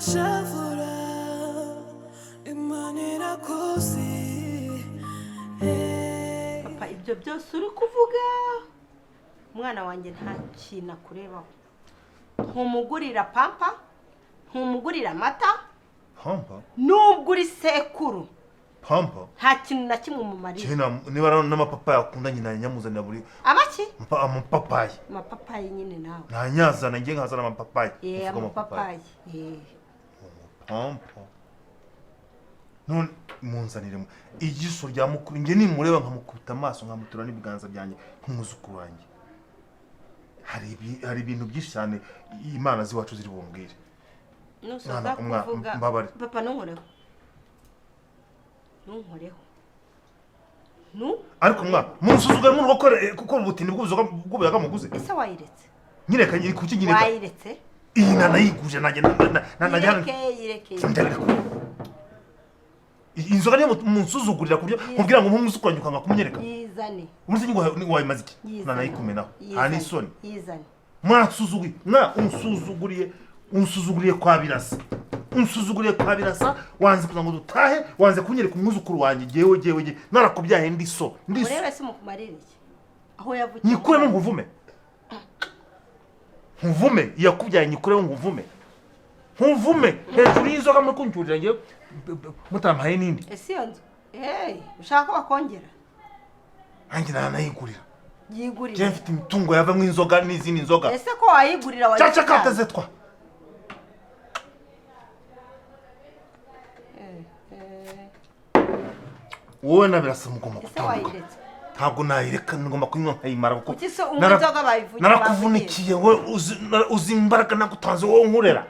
Wishavura, Imana irakuzi. Hey. Papa, ibyo byose uri kuvuga, umwana wanjye nta kintu akurebaho. Ntumugurira pampa, ntumugurira amata. Pampa? Nubwo uri sekuru, Pampa? nta kintu na kimwe umumariye. Cyena niba ari n'amapapayi akunda, nyina nyamuzanira buri Amaki? Amapapayi. Amapapayi nyine nawe. Ntanyazana, njye nkazana amapapayi. Ye. Uvuga. Amapapayi. Eh. Pampa none munzanire igiso rya mukuru. Njye nimureba nkamukubita amaso, nkamutura n'ibiganza byanjye nk'umwuzukuru wanjye. Hari ibintu byinshi cyane imana z'iwacu ziri bumbwire. Nusoza Mwana, kuvuga. Mbabarira. Papa, ntunkoreho, ntunkoreho, nu. Ariko mwa munsuzugure muri gukora ubutindi bw'ubuyaga muguze. Ese wayiretse? Nyireka nyiri kuki nyireka? Wayiretse? Iyi nanayiguje nanjye najya. Yireke, yireke. Ndareka. Iyi inzoga niyo munsuzugurira ku buryo nkubwira ngo nk'umwuzukuru wanjye ukanga kumunyereka? Yizane. Umunsi nyine wayimaze iki? Yizane. Nanayikumenaho nta Yizane. n'isoni. Yizane. Mwansuzuguye, mwa unsuzuguriye, unsuzuguriye kwa Birasa, unsuzuguriye kwa Birasa. Wanze kugira ngo dutahe, wanze kunyereka umwuzukuru wanjye. Jyewe, jyewe, jyewe narakubyaye, ndi so, ndi so. Urebe se mukumarira iki aho yavukiye? Nyikuremo nkuvume, nkuvume iyakubyaye, nyikuremo nkuvume, nkuvume hejuru y'inzoga muri kuncyurira njyewe mutampaye n'indi. Ese iyo nzu, hey, ushaka ko bakongera? Nanjye nanayigurira. Yigurira. Njyewe mfite imitungo yavamo inzoga n'izindi nzoga. Ese ko wayigurira? Cyaca. Wayigurira. Kateze twa. Eh, Wowe na Birasa mugomba ese gutandukana. Wayiretse? Ntabwo nayireka, ngomba kunywa nkayimara kuko Kuki se unywa inzoga bayivugiye? narakuvunikiye. Wowe uzi imbaraga nagutanze, wowe nkurera,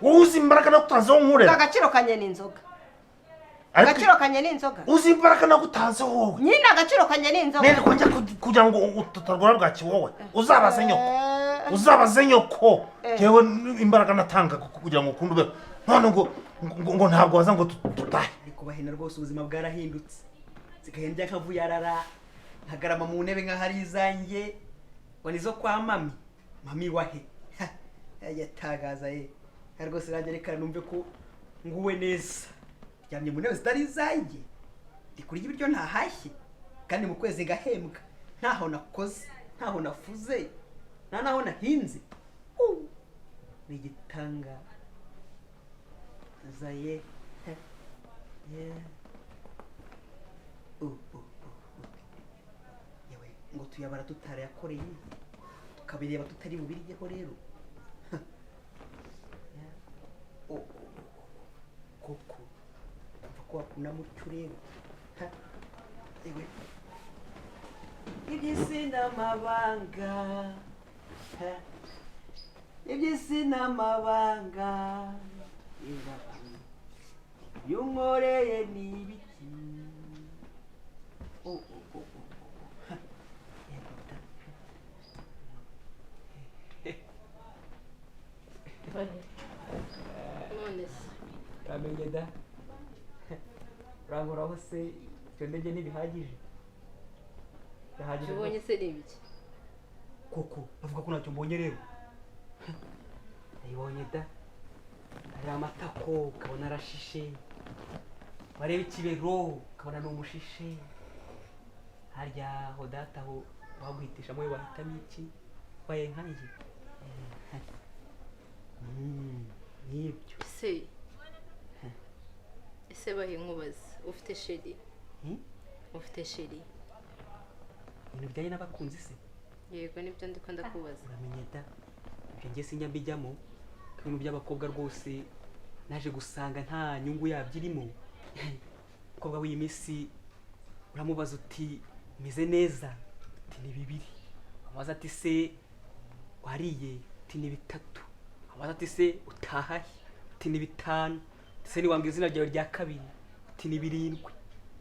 wowe uzi imbaraga nagutanze, wowe nkurera. Agaciro kanye ni inzoga? Ariko Agaciro kanye ni inzoga? uzi imbaraga nagutanze wowe? Nyine agaciro kanye ni inzoga. Nene ko njya kugira ngo utarwara bwaki, wowe uzabaze nyoko. Eh, Uzabaze nyoko. Eh. Yewe, imbaraga natanga kugira ngo ukunde ubeho, none ngo ntabwo waza ngo tutahe. Ariko bahena rwose, ubuzima bwarahindutse. Nsigaye ndya nkavuyarara, nkagarama mu ntebe nk'aho ari izanjye, ngo nizo kwa mami. Mami wahe? Yatagaza ye rwose. Nanjye reka numve ko nguwe neza, ryamye mu ntebe zitari izanjye, ndi kurya ibiryo ntahashye, kandi mu kwezi ngahembwa ntaho nakoze, ntaho nafuze, nta naho nahinze. Ni igitangaza ye. Yeah. Uh. Yewe, ngo tuyabara tutarayakoreye, tukabireba tutari bubiryeho rero. Yeah. Oh. Koko umva ko wakunama utyo rero. Ha. Yewe, iby'isi n'amabanga. Ha. Iby'isi n'amabanga, iyo unkoreye ni ibiki? Oh. Ha. Yego da. None se? Uramenye da, urankoraho se? Icyo ndege ntibihagije, bihagije. Ubonye se ni ibiki? Koko bavuga ko ntacyo mbonye rero, nayibonye da. Hari amatako ukabona arashishe, wareba ikibero ukabona ni umushishe. Harya aho data, aho waguhitishamo we wahitamo iki waye nkanjye? Nibyo. Ese bahe nkubaze, ufite chéri? Hmm? Ufite chéri? Ibintu bijyanye n'abakunzi se? Yego, nibyo ndiko ndakubaza. Uramenye da, ibyo ngiye sinjya mbijyamo. Ibintu by'abakobwa rwose naje gusanga nta nyungu yabyo irimo. Umukobwa w'iyi minsi uramubaza uti: "Meze neza?" Uti: "Ni bibiri." Amubaza ati: "Se wariye?" Uti: "Ni bitatu." Amubaza ati: "Se utahahe?" Uti: "Ni bitanu." Ese ntiwambwira izina ryawe rya kabiri? Uti: "Ni birindwi."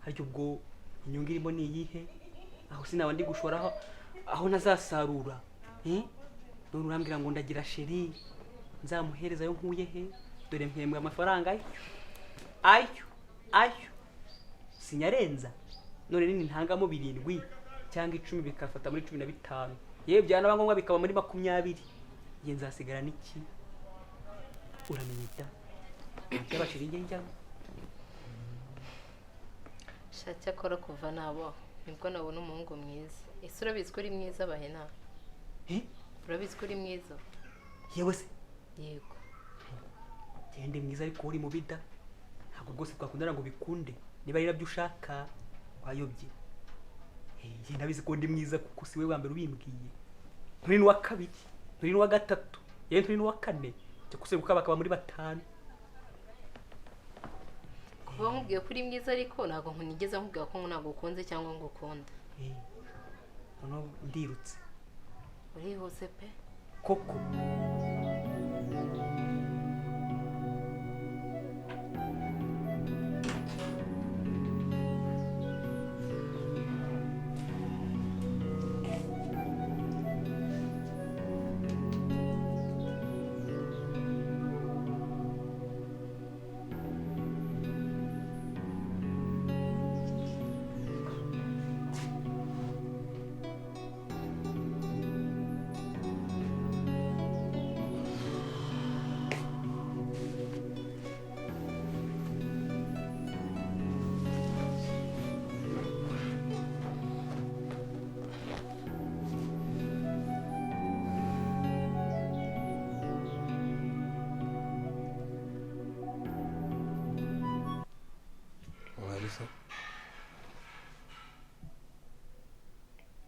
Harya ubwo inyungu irimo ni iyihe? Aho sinaba ndi gushoraho aho ntazasarura, eh? None urambwira ngo ndagira chéri, nzamuhereza ayo nkuye he? Dore mpembwa amafaranga ayo ayo ayo, sinyarenza. None nini ntangamo 7 cyangwa 10, bikafata muri 15, yewe byanaba ngombwa bikaba muri 20, njye nzasigara n'iki? Uramenye da. Byabashira inge njyamo. Shati akora kuva nabo nibwo nabona umuhungu mwiza. Ese urabizi ko uri mwiza Bahena? Urabizi ko uri mwiza? Yewe se? Yego. Gende mwiza ariko uri mu bida. Ntabwo rwose twakundana ngo bikunde. Niba ari nabyo ushaka wayobye. Njye ndabizi ko ndi mwiza kuko si we wa mbere ubimbwiye. Nturi n'uwa kabiri, nturi n'uwa gatatu, yewe nturi n'uwa kane. Cyo kuseguka bakaba muri batanu. Kuba nkubwiye ko uri mwiza ariko ntabwo nkunigeze nkubwira ko ntabwo ukunze cyangwa ngo ukunda. Noneho ndirutse. Urihuse pe. Koko.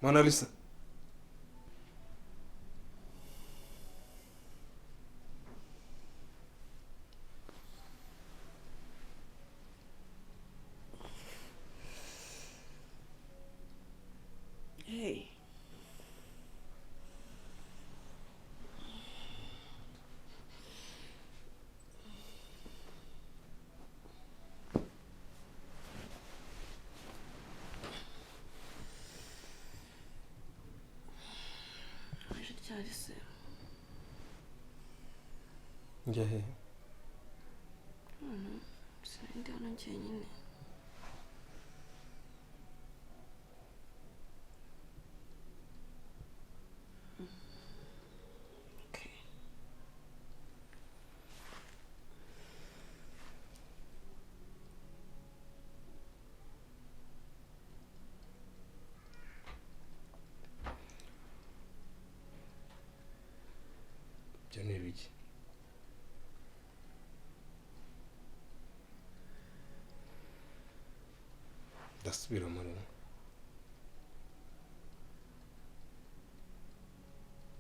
Mona Lisa. Hey. Njya hehe? Sinari hano njyenyine. Okay. Ibyo ni ibiki? Ndasubira muri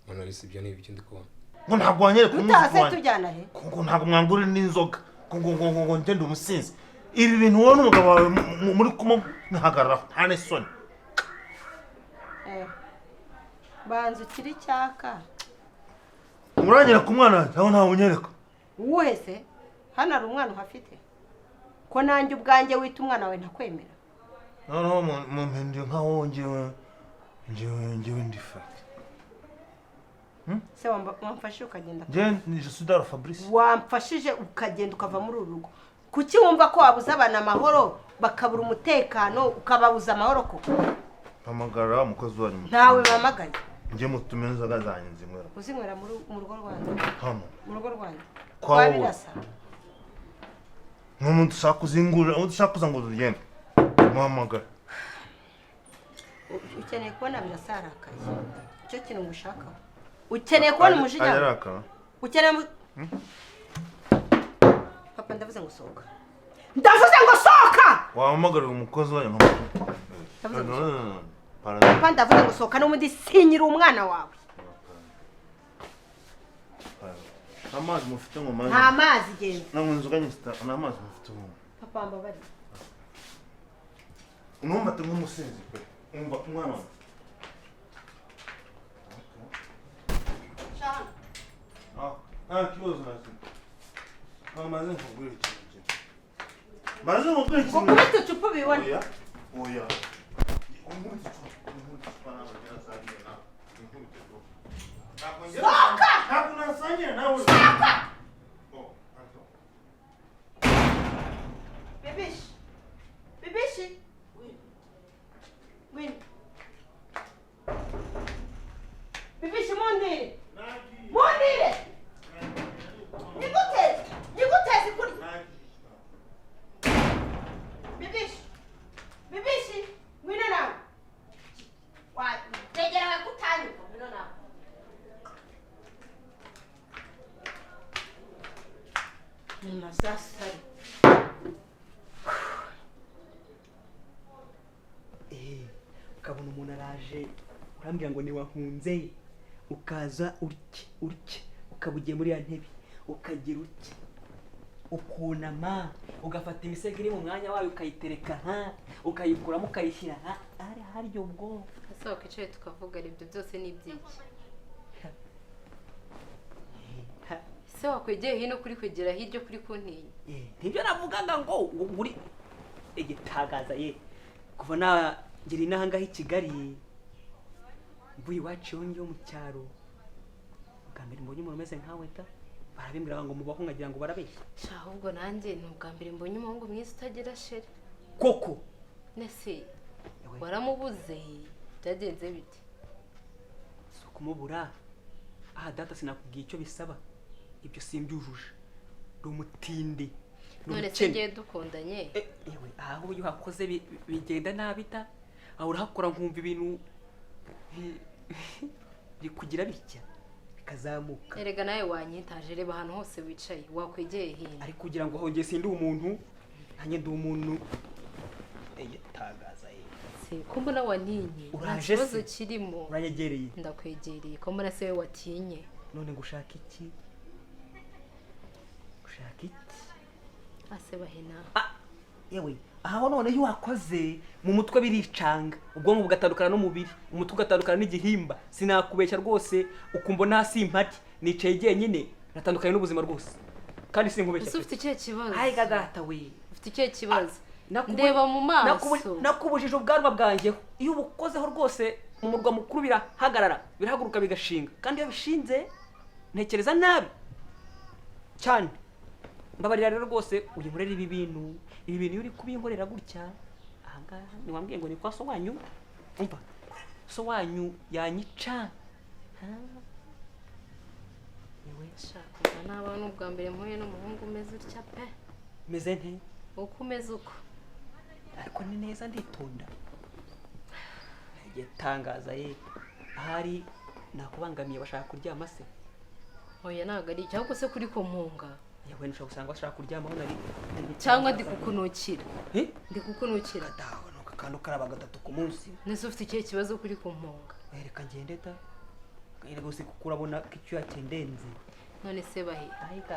Mona Lisa, ibyo ni ibiki ndi kubona? Ngo ntabwo wanyereka umwuzukuru wanjye. Tujyana he? Ngo ntabwo mwangurira n'inzoga. Ngo ngende umusinzi. Ibi bintu wowe n'umugabo wawe muri kumuhagararaho nta n'isoni. Banza ukiri cyaka. Uranyereka umwana wanjye aho ntawe unyereka. Uwuhe se? Hano hari umwana uhafite? Ko nanjye ubwanjye wita umwana wawe ntakwemera. Noneho mumpinduye nkaho njyewe ndi fake. Se wamfashije ukagenda. Njye ni Jesudaro Fabrice. Wamfashije ukagenda ukava muri uru rugo. Kuki wumva ko wabuza abana amahoro bakabura umutekano ukababuza amahoro koko? Mpamagara umukozi wanyu. Ntawe mpamagaye. Njye mutume inzoga zanjye nzinywera. Uzinywera mu rugo rwanjye. Hano. Mu rugo rwanjye. Kwa Birasa. N'umuntu ushaka kuzingurira, umuntu ushaka kuza ngo tugende. Muhamagara. Ukeneye kubona Birasa arakaye. Icyo kintu ngushakaho. Ukeneye kubona umujinya? Arakara. Ukeneye Papa ndavuze ngo sohoka. Ndavuze ngo sohoka! Wahamagarira umukozi wanyu nkamutume. Papa ndavuze ngo sohoka n'ubundi sinyira umwana wawe. Amazi mufite ngo mazi. Nta mazi genda. Nanywa inzoga nyinshi nta mazi mufite ubu. Papa mbabarira. Ntumfate nk'umusinzi pe. Umva umwana wawe. Nta kibazo na kimwe. Maze nkubwire ikintu kimwe. Maze nkubwire ikintu. Ngukubite icupa ubibone. Oya. Oya. Unkubite icupa. Unkubite icupa nawe ngerasangiye nawe. Unkubite icupa. Sohoka! Ntabwo nasangira nawe. Sohoka! Bibishi. Bibishi. Win. Bibishi mundire. Mundire. Niguteze. Niguteze kuri. Na sasare. Ukabona umuntu araje urambwira ngo niwahunze, ukaza urye urye, ukaba ugiye muri ya ntebe ukagira utya, ukunama, ugafata imisego iri mu mwanya wayo ukayitereka ha, ukayikuramo ukayishyira ha, ari haryo ubwo. Ese wakwicaye tukavuga, ibyo byose ni iby'iki? Ese wakwegeye hino kuri kwegera hirya kuri kuntinya? Nibyo navugaga ngo uri igitangaza ye. Kuva nagera inaha ngaha i Kigali, mvuye iwacu iyo ngiyo mu cyaro, bwa mbere mbonye umuntu umeze nkawe ta, barabimbwira ngo mubaho nkagira ngo barabeshya. Sha, ahubwo nanjye ni ubwa mbere mbonye umuhungu mwiza utagira chéri. Koko? Nese waramubuze byagenze bite? Si ukumubura, aha data sinakubwiye icyo bisaba, ibyo simbyujuje, ndi umutindi. None se ngiye dukundanye? Ewe, aho iyo uhakoze bigenda nabi ta, aho urahakora nkumva ibintu biri kugira bitya bikazamuka. Erega nawe wanyitaje, reba ahantu hose wicaye wakwegeye hino. Ariko kugira ngo hongeye sindi umuntu, nanjye ndi umuntu. Igitangaza ye. Se ko mbona wantinye? Nta kibazo kirimo. Uranyegereye. Ndakwegereye, ko mbona se we watinye. None ngushaka iki? Ushaka iki? Ase bahena. Yewe, aho none iyo wakoze mu mutwe biricanga, ubwonko bugatandukana n'umubiri, umutwe ugatandukana n'igihimba. Sinakubeshya rwose, ukumbona simpati, nicaye jyenyine, natandukanye n'ubuzima rwose. Kandi sinkubeshya. Ese ufite ikihe kibazo? Ai gagata we. Ufite ikihe kibazo? Ndeba mu maso. Nakubujije ubwanwa bwanjye. Iyo ubukozeho rwose mu murwa mukuru birahagarara, birahaguruka bigashinga. Kandi iyo bishinze ntekereza nabi cyane. Mbabarira rero rwose uyinkorera ibi bintu, ibi bintu iyo uri kubinkorera gutya, ahangaha niwambwiye ngo ni kwa so wanyu, umva so wanyu yanyica. Yewe, shaka naba n'ubwa mbere mpuye n'umuhungu umeze utya pe. Meze nte? Uko umeze uko. Ariko ni neza nditonda. Igitangaza ye, ahari nakubangamiye bashaka kuryama se? Oya ntabwo ari icyo, ahubwo se kuri kumpunga. Yewe, nshobora gusanga bashaka kuryama aho nari. Cyangwa ndi kukunukira. Ndi kukunukira. Kadaho nuka kandi ukaraba gatatu ku munsi. Nese ufite ikihe kibazo kuri kumpunga? Reka ngende ta. Reka gusa kuko urabona ko icyo yakendenze. None se bahe,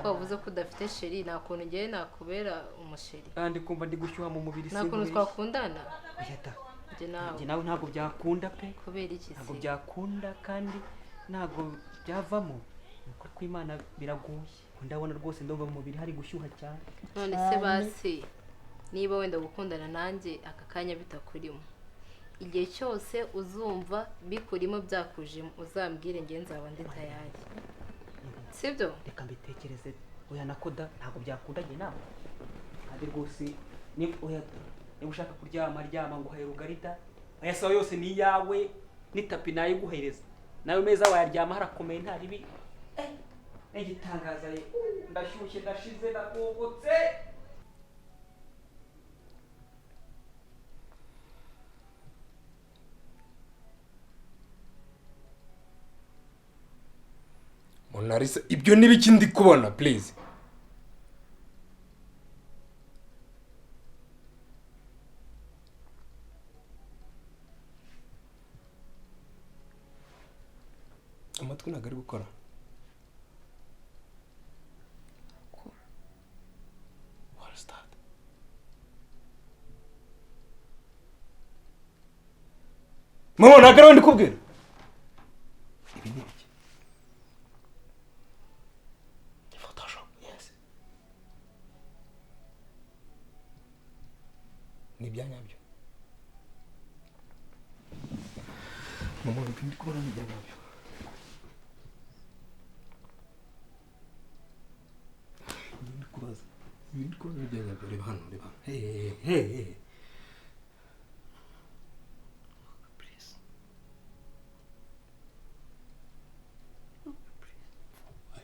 wavuze ko udafite chéri, nta kuntu ngiye nakubera umusheri. Kandi kumva ndi gushyuha mu mubiri. Nta kuntu twakundana. Oya ta. Njye nawe ntabwo byakunda pe. Kubera iki se? Ntabwo byakunda kandi ntabwo byavamo. Nuko kw'Imana biragoye. Ndabona rwose ndumva mu mubiri hari gushyuha cyane. None se basi niba wenda gukundana nanjye aka kanya bitakurimo, igihe cyose uzumva bikurimo byakujemo uzambwire nge nzaba ndi tayari, sibyo? Reka mbitekereze. Oya nakoda ntabwo byakunda njye nawe. Kandi rwose ni oya, niba ushaka kuryama ryama ngo uhaye rugarita, aya sawa yose ni iyawe, n'itapi nayiguhereza nawe meza wayaryama harakomeye nta ribi. Igitangaza ye, ndashyushye ndashize ndakogotse. Monalisa, ibyo ni biki ndi kubona please? Amatwi ntabwo ari gukora. What is that? Mama, ntabwo ari we ndi kubwira. Ibi ni ibiki? Photoshop, yes. Ni ibya nyabyo. Mama, ibi ndi kubona ni ibya nyabyo. Ibi ndi kubaza. Ibi ndi kubona ni ibya nyabyo. Reba hano, reba hano. Hey, hey, hey, hey. Please. Why?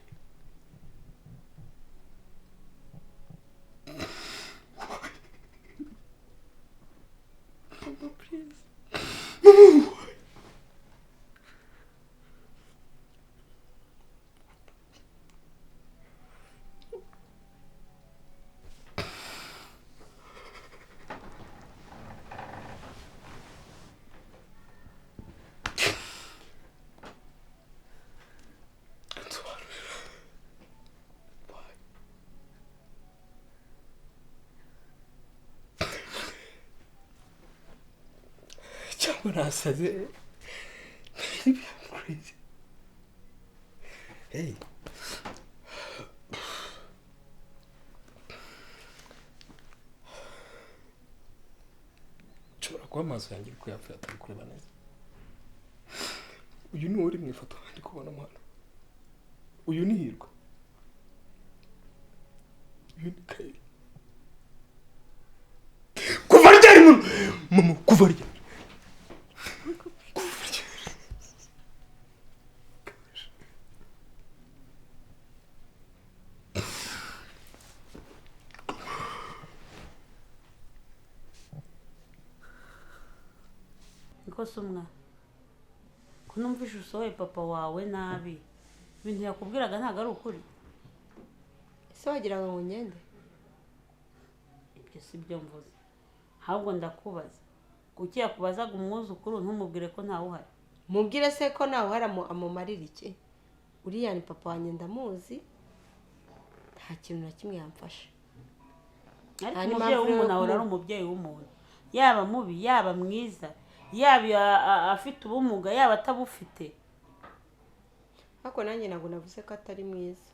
Mama, please. Mama, why? Cyangwa nasaze. Maybe I'm crazy. Hey. Nshobora kuba amaso yanjye ariko yapfuye atari kureba neza. Uyu ni uri mu ifoto ndi kubona hano. Uyu ni Hirwa. Uyu ni Kayiri. Kuva ryari muntu? Mama, kuva ryari? Kuva ryari? Niko se umwa ko numvise usohoye papa wawe nabi, ibintu yakubwiraga ntabwo ari ukuri. Ese wagira ngo ngende? Ibyo si byo mvuze, ahubwo ndakubaza kuki yakubazaga umwuzukuru ntumubwire ko ntawe uhari? Mubwire se ko ntawe uhari amumarira iki? Uriya ni papa wanjye ndamuzi, nta kintu na kimwe yamfasha. Ariko Nta umubyeyi n'impamvu w'umuntu yo ahora ari umubyeyi w'umuntu, yaba mubi yaba mwiza, yaba afite ubumuga yaba atabufite. Ariko nanjye ntabwo navuze ko atari mwiza.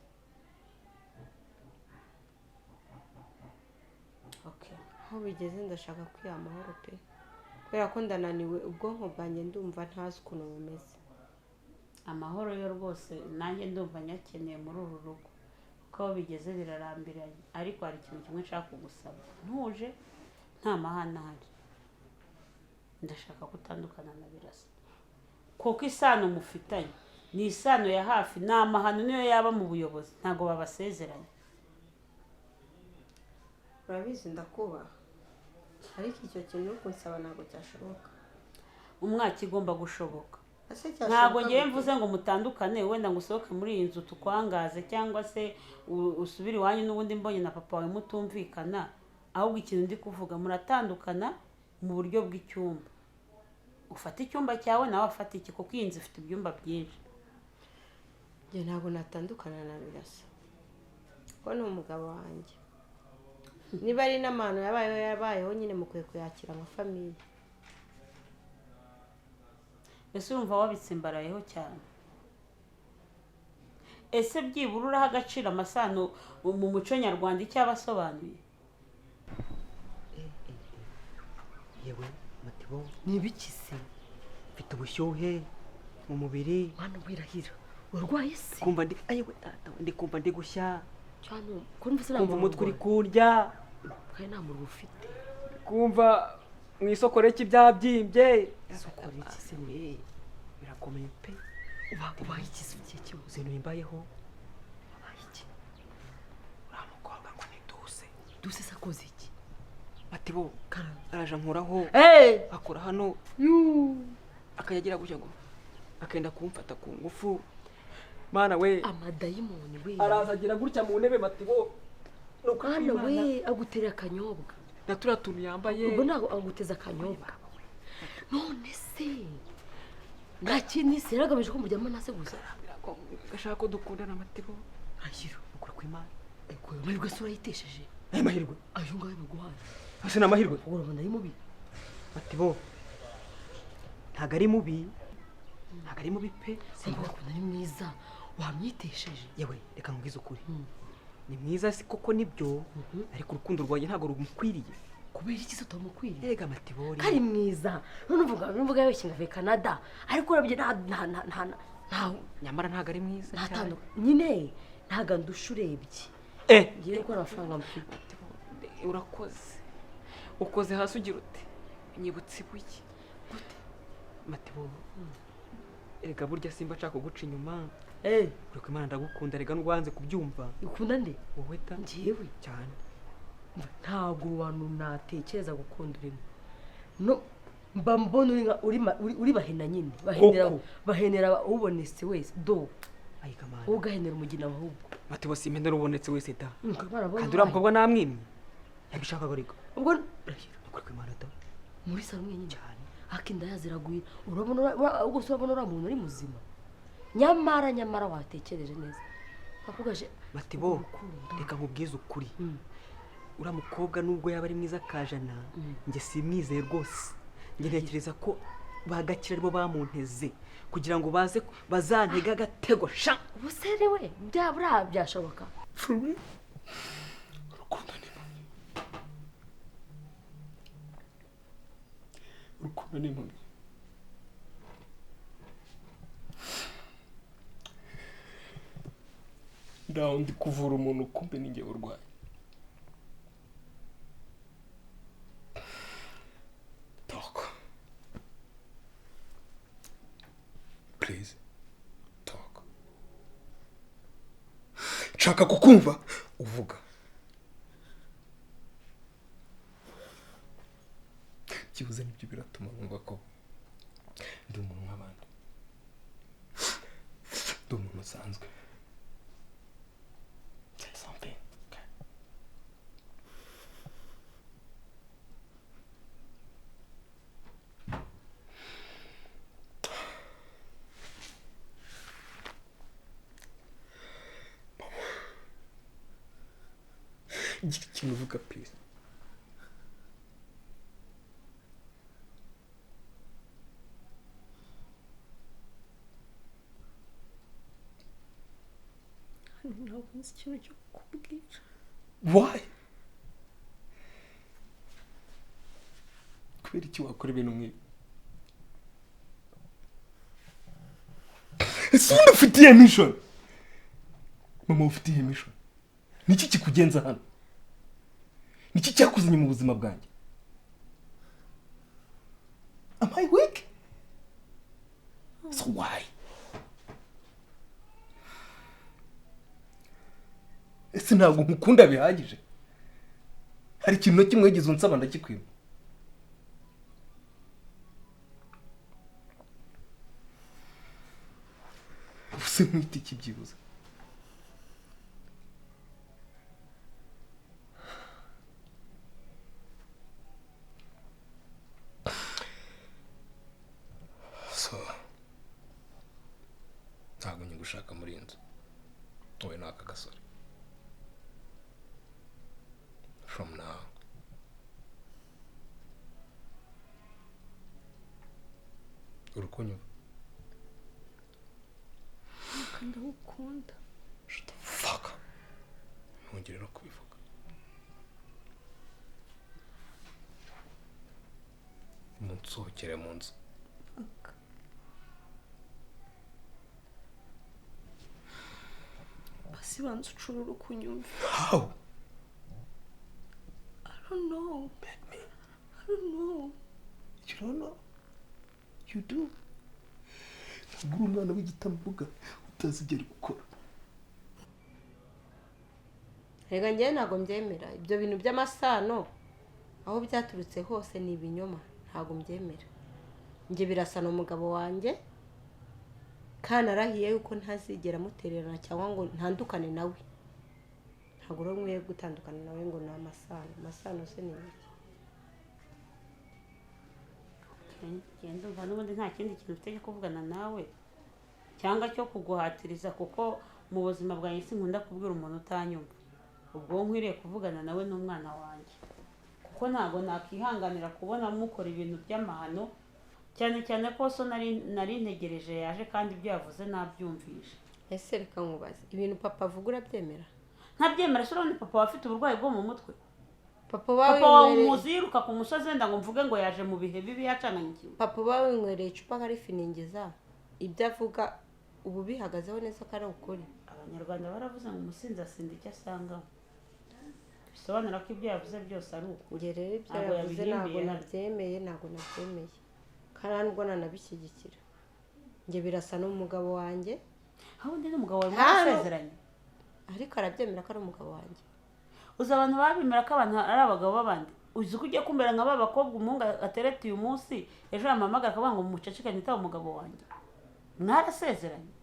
Okay. Aho bigeze ndashaka kwiha amahoro pe, kubera ko ndananiwe, ubwonko bwanjye ndumva ntazi ukuntu bumeze. Amahoro yo rwose nanjye ndumva nyakeneye muri uru rugo, kuko aho bigeze birarambiranye. Ariko hari ikintu kimwe nshaka kugusaba, ntuje nta mahane ahari, ndashaka ko utandukana na Birasa, kuko isano mufitanye ni isano ya hafi, ni amahano niyo yaba mu buyobozi ntabwo babasezeranye. Urabizi ndakubaha, ariko icyo kintu uri kunsaba ntabwo cyashoboka. Umwaka igomba gushoboka. Ese cyashoboka Ntabwo ngewe gute? mvuze ngo mutandukane, wenda ngo usohoke muri iyi nzu tukwangaze cyangwa se usubire iwanyu n'ubundi mbonye na papa wawe mutumvikana, ahubwo ikintu ndi kuvuga muratandukana mu buryo bw'icyumba. Ufate icyumba cyawe nawe afate iki, kuko iyi nzu ifite ibyumba byinshi. Njye ntabwo natandukana na Birasa, kuko ni umugabo wanjye. Niba ari n'amahano yabayeho yabayeho nyine, mukwiye kuyakira nka famiye. Ese urumva wabitsimbarayeho cyane? Ese byibura uraha agaciro amasano mu muco nyarwanda icyo aba asobanuye? Yewe Matibo, Ni ibiki se? mfite ubushyuhe mu mubiri. Mwana wirahira urwaye se? Kumva ndi ayewe data, ndi kumva ndi gushya, Cyane ko numva se nta kumva muriro umutwe uri urwaye. kundya, Kandi nta muriro ufite. kumva mu isokore byabyimbye. Isokore iki se? We, birakomeye pe. Ubaye iki se igihe cyose? Uzintu bimbayeho. Ubaye iki? Uriya mukobwa ngo ni Duse. Duse se akoze iki? Matibo, Karame. araje ankoraho, Hey! akora hano, akayagira gutya ngo akenda kumfata ku ngufu. Mana we, Amadayimoni we. araza agira gutya mu ntebe Matibo. Nuko Mwana we agutera akanyobwa. na turiya tuntu yambaye. Ubwo ntabwo aguteza akanyobwa. None se nta kindi se yaragamije ko muryama na se gusa? Gashaka ko dukundana Matibo. Rahira. Ukuri kw'Imana. Ego, amahirwe se urayitesheje? Ayo mahirwe. Ayo ngayo baguhaye. Ase ni amahirwe. Ubwo urabona ari mubi. Matibo, ntabwo ari mubi, ntabwo ari mubi pe. Simba ukuntu ari mwiza wamwitesheje. Yewe reka nkubwize ukuri, ni mwiza si koko nibyo, ariko urukundo rwanjye ntabwo rumukwiriye. Kubera iki se utamukwiriye? Erega Matibo, Kari mwiza. None uvuga yabeshye ngo avuye Canada, ariko urabye nta nta nta nta nta nyamara ntabwo ari mwiza nta cyane. tandu nyine ntago ndusha urebye. Ngiye gukora amafaranga mfite. Matibo, urakoze, ukoze hasi ugira ute nyibutse ibuye. Matibo, erega burya simba nshaka kuguca inyuma. Ureka Imana ndagukunda, rega n'ubwanze kubyumva. Ukunda nde? Wowe ta. Njyewe? Cyane. Ntabwo abantu natekereza gukunda urimo. No mba mbona uri nka uri bahena nyine. Bahenera, Koko. bahenera ubonetse wese. Do. Ayiga mana. Wowe ugahenera umugina ahubwo. Matibo simpenda n'ubonetse wese da. Barabona Kandi uriya mukobwa namwimye. Yabishakaga ariko. Ubwo rahira. Ukuri kw'Imana da. Muri salo mwenyine. Cyane. Akinda yaziragwira. Urabona ubwo se urabona uriya muntu ari muzima. Nyamara nyamara watekereje neza. Akugaje Matibo, reka nkubwize ukuri. Uriya mukobwa nubwo yaba ari mwiza kajana, njye simwizeye rwose. Njye ntekereza ko Bagakira aribo bamunteze kugira ngo baze bazantege agatego sha. Ubuse we byabura byashoboka? For real? Urukundo ni impumyi, urukundo ni impumyi. Ndaho ndi kuvura umuntu, kumbe ni njye urwaye. Talk, please, talk. Nshaka kukumva uvuga. Byibuze nibyo biratuma numva ko ndi umuntu nk'abandi, ndi umuntu usanzwe. Say something, okay? Gira ikintu uvuga, please. Hano ntabwo nzi ikintu cyo kukubwira. Why? Kubera iki wakora ibintu nk'ibi? Ese ubundi ufite iyihe mission? Mama, ufite iyihe mission? Niki kikugenza hano? Niki cyakuzanye mu buzima bwanjye? Am I weak? So why? Ese ntabwo nkukunda bihagije? Hari ikintu na kimwe wigeze unsaba ndakikwima? Ubuse nkwita iki byibuze? So ntabwo nyigushaka muri iyi nzu, wowe n'aka gasore. From now uri kunyumva? Ndagukunda. Shut the fuck up. Ntongere no kubivuga. Munsohokere mu nzu. Fuck. Basi banza ucurure ukunyumve. How? I don't know. I don't know. You don't know? You do. Ntabwo uri umwana w'igitambambuga utazi ibyo ari gukora. Reka, njyewe ntabwo mbyemera ibyo bintu by'amasano. Aho byaturutse hose ni ibinyoma, ntabwo mbyemera. Njye birasa ni umugabo wanjye, kandi arahiye yuko ntazigera amutererana cyangwa ngo ntandukane nawe. Ntabwo rero nkwiye gutandukana nawe ngo ni amasano. Amasano se ni ibiki? Ngenda umva n'ubundi nta kindi kintu mfite cyo kuvugana nawe cyangwa cyo kuguhatiriza, kuko mu buzima bwanjye sinkunda kubwira umuntu utanyumva. Ubwo nkwiriye kuvugana nawe n'umwana wanjye, kuko ntabwo nakihanganira kubona mukora ibintu by'amahano, cyane cyane ko so nari ntegereje yaje, kandi ibyo yavuze nabyumvishe. Ese reka nkubaze, ibintu papa avuga urabyemera? Ntabyemera se? Urabona papa wawe afite uburwayi bwo mu mutwe? Papa uba Papa wawe winywereye umuzi yiruka ku musozi, wenda ngo mvuge ngo yaje mu bihe bibi yacanganyikiwe? Papa uba winywereye icupa akarifiningiza, ibyo avuga ubu bihagazeho neza ko ari ukuri? Abanyarwanda baravuze ngo umusinzi asinda icyo asangamo, bisobanura ko ibyo yavuze byose ari ukuri. Njye rero ibyo Ntabwo yavuze ntabwo yabihimbiye hano. nabyemeye, ntabwo nabyemeye, kandi nta nubwo nanabishyigikira. Njye birasa n'umugabo wanjye. Aho undi n'umugabo wawe Hano. mwarasezeranye? Ariko arabyemera ko ari umugabo wanjye. Uzi abantu babemera ko abantu ari abagabo b'abandi? Uzi ko ugiye kumera nka ba bakobwa umuhungu atereta uyu munsi, ejo yamuhamagara akavuga ngo muceceke nitaba umugabo wanjye? Mwarasezeranye?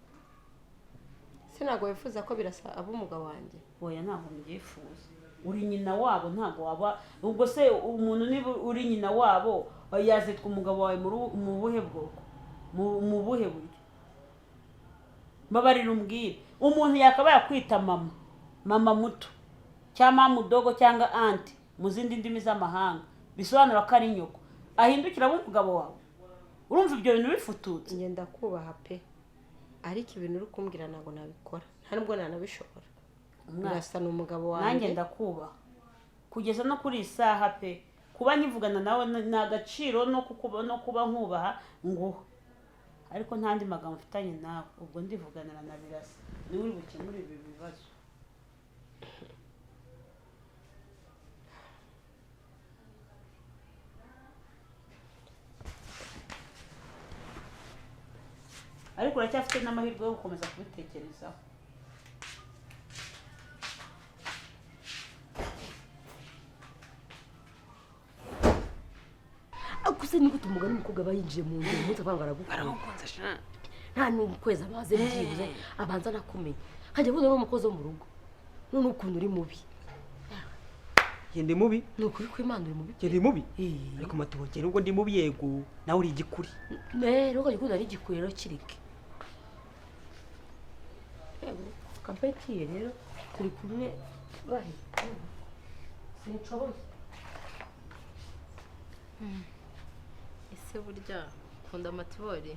Se ntabwo wifuza ko birasa aba umugabo wanjye? Oya, ntabwo mbyifuza. Uri nyina wabo, ntabwo waba. Ubwo se umuntu niba uri nyina wabo yazitwa umugabo wawe mu buhe bwoko, mu buhe buryo? Mbabarira umbwire, umuntu yakabaye akwita mama, mama muto cyangwa mama mudogo cyangwa aunty mu zindi ndimi z'amahanga, bisobanura ko ari nyoko, ahindukira aba umugabo wawe? Urumva ibyo bintu bifututse? Njye ndakubaha pe, ariko ibintu uri kumbwira ntabwo nabikora, nta nubwo nanabishobora. Birasa ni umugabo wanjye. Nanjye ndakubaha kugeza no kuri iyi saha pe, kuba nkivugana nawe ni agaciro no kuba nkubaha nguha, ariko nta andi magambo mfitanye nawe. Ubwo ndivuganira na Birasa, niwe uri bukemure ibi bibazo. Ariko uracyafite n'amahirwe yo gukomeza kubitekerezaho. Akuse ni gute umugani umukobwa aba yinjiye mu nzu umunsi avanga aragukunda nta n'ukwezi amaze byibuze abanza anakumenya, nkajya kubona n'umukozi wo mu rugo none ukuntu uri mubi. Ndi mubi? Ni ukuri kw'Imana uri mubi. Ndi mubi? Ariko matubogera ubwo ndi mubi yego nawe uri igikuri. Rero ukajya ukunda n'igikuri rero kireke. Kampetiye rero turi kumwe bahe sinshoboye. Ese burya ukunda Matibori?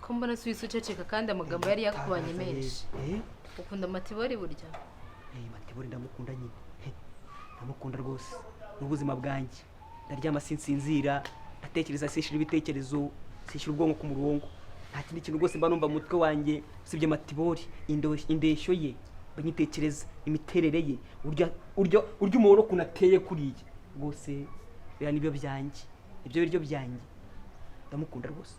Ko mbona si uceceka kandi amagambo yari yakubanye menshi. Ukunda Matibori burya? Matibori ndamukunda nyine, ndamukunda rwose n'ubuzima bwanjye. Ndaryama sinsinzira, ndatekereza sinshira ibitekerezo, sinshira ubwonko ku murongo. Nta kindi kintu rwose mba numva mu mutwe wanjye usibye Matibori, indeshyo ye banyitekereza, imiterere ye, urya umuntu ukuntu ateye kuriya rwose, biriya nibyo byanjye, ibyo biryo byanjye, ndamukunda rwose.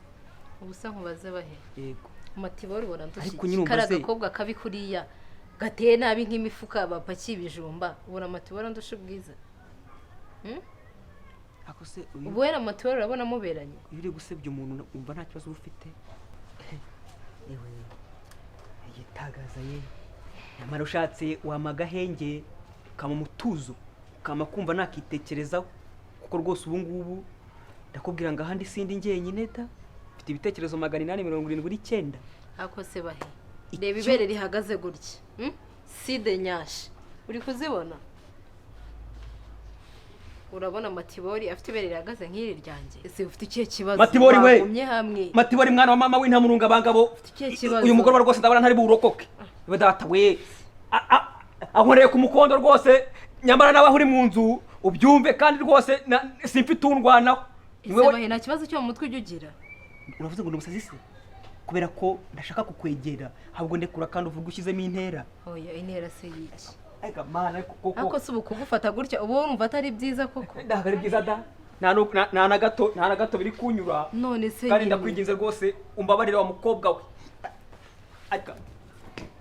Ubusa nkubaze bahe? Yego. Matibori ubona ndushye kari agakobwa kabi kuriya gateye nabi nk'imifuka bapakiye ibijumba, ubona Matibori ndusha ubwiza? Akose uyu ubu wera Matibori urabona muberanye? Iyo uri gusebya umuntu umva nta kibazo ufite. Ewe yitagaza ye, nyamara ushatse wamagahenge ukama umutuzo, ukama kumva nakitekerezaho, kuko rwose ubu ngubu ndakubwira ngo ahandi sindi njyenyine da, mfite ibitekerezo 879. Akose bahe, reba ibere rihagaze gutya, side nyashi uri kuzibona? Urabona Matibori afite ibere rihagaze nk'iri ryanjye? Ese ufite ikihe kibazo? Matibori we, hamwe Matibori mwana wa mama w'intamurunga bangabo, uyu mugoroba rwose ndabona ntari burokoke. Iwe data we ankoreye ku mukondo rwose, nyamara nawe aho uri mu nzu ubyumve kandi rwose simfite undwanaho. Ese bahe nta kibazo cyo mu mutwe ujya ugira? Uravuze ngo ndi umusazi se? Kubera ko ndashaka kukwegera, ahubwo ndekura kandi uvuga ushyizemo intera. Oya intera se yiki? Ega mana koko. Ariko si ukugufata gutya ubu wumva atari byiza koko? Ntabwo ari byiza da, nta na gato, nta na gato biri kunyura. None se kandi ndakwinginze rwose umbabarire wa mukobwa we. Ariko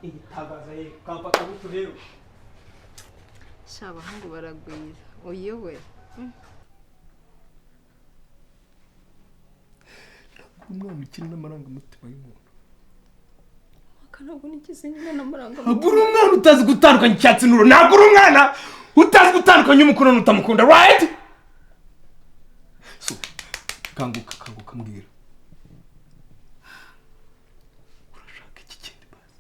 igitangaza ye kamfata gutyo rero. Sha abahungu baragwira uyu we. Umwana ukina n'amarangamutima y'umuntu. Ntabwo nigeze nyine n'amarangamutima. Ntabwo uri umwana utazi gutandukanya icyatsi n'uro, ntabwo uri umwana utazi gutandukanya umukunda n'utamukunda, right? So, kanguka, kanguka mbwira. Urashaka iki kindi basi?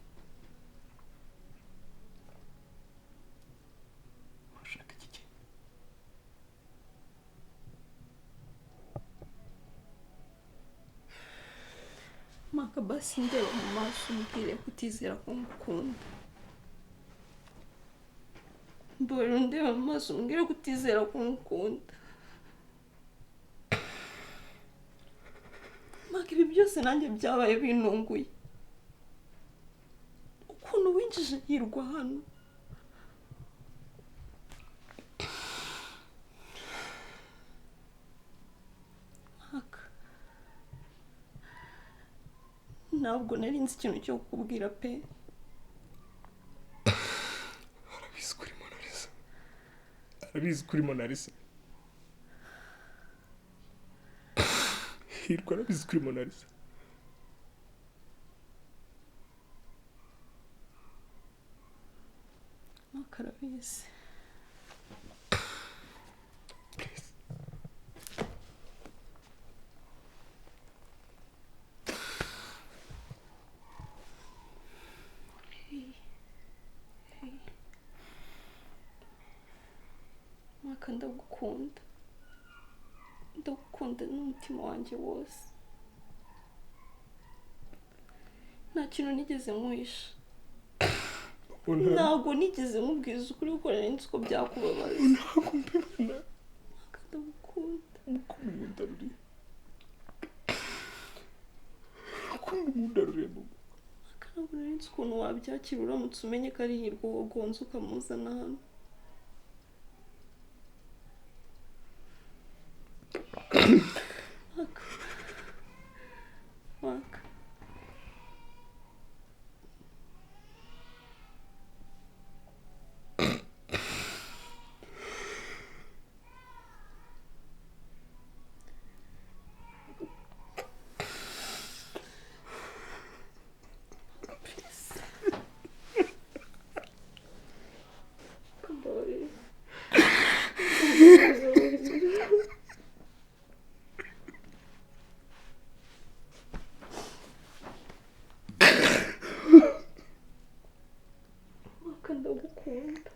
Urashaka iki kindi? Maka basi ndeba mu maso umbwire kutizera ko ngukunda. Mbora ndeba mu maso umbwire kutizera ko ngukunda. Maka ibi byose nanjye byabaye binunguye. Ukuntu winjije Hirwa hano. Maka ntabwo nari nzi ikintu cyo kukubwira pe. Arabizi kuri Mona Lisa. Arabizi kuri Mona Lisa. Hirwa arabizi kuri Mona Lisa. Maka arabizi. Please. Maka ndagukunda. Ndagukunda. Ndagukunda n'umutima wanjye wose. Nta kintu nigeze nkwisha. Ntabwo nigeze nkubwiza ukuri kuko nari nzi ko byakubabaza. Ntabwo mbibona. Maka ndagukunda. Ukuntu undaruriye. Ukuntu undaruriye mama. Maka ntabwo nari nzi ukuntu wabyakira uramutse umenye ko ari Hirwa wagonze ukamuzana hano. Maka. Maka. Ndagukunda.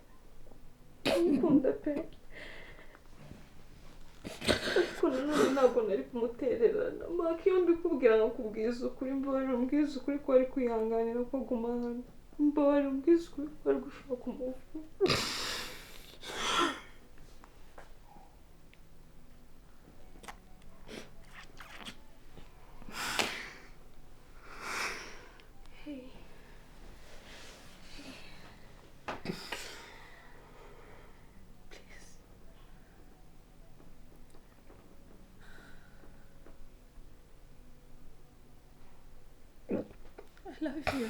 Ndagukunda pe. Ariko nanone ntabwo nari kumutererana. Maka iyo mbikubwira nkakubwiza ukuri, mbabarira umbwize ukuri ko wari kwihanganira ko aguma hano. Mbabarira umbwize ukuri ko wari gushaka kumuvura. Hey. Please. I love you.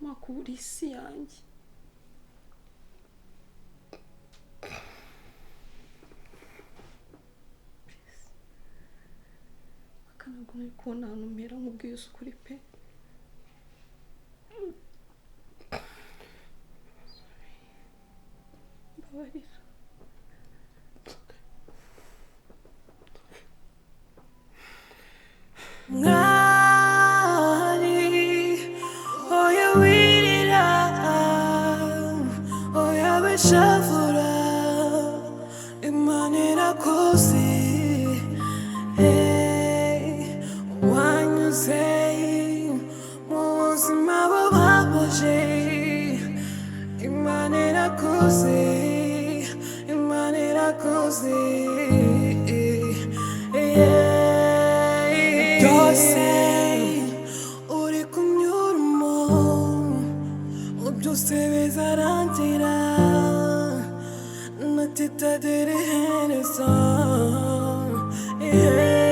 Maka uri isi yanjye. Please. Maka ntabwo nari kubona ahantu mpera nkubwiza ukuri pe. Sorry. Mbabarira. Mwari, oya wirira, oya wishavura, Imana irakuzi, hey, wanyuze mu buzima bubabaje, Imana irakuzi, Imana irakuzi, yeah. Byose uri kunyuramo, byose bizarangira, natitagira iherezo, yeah.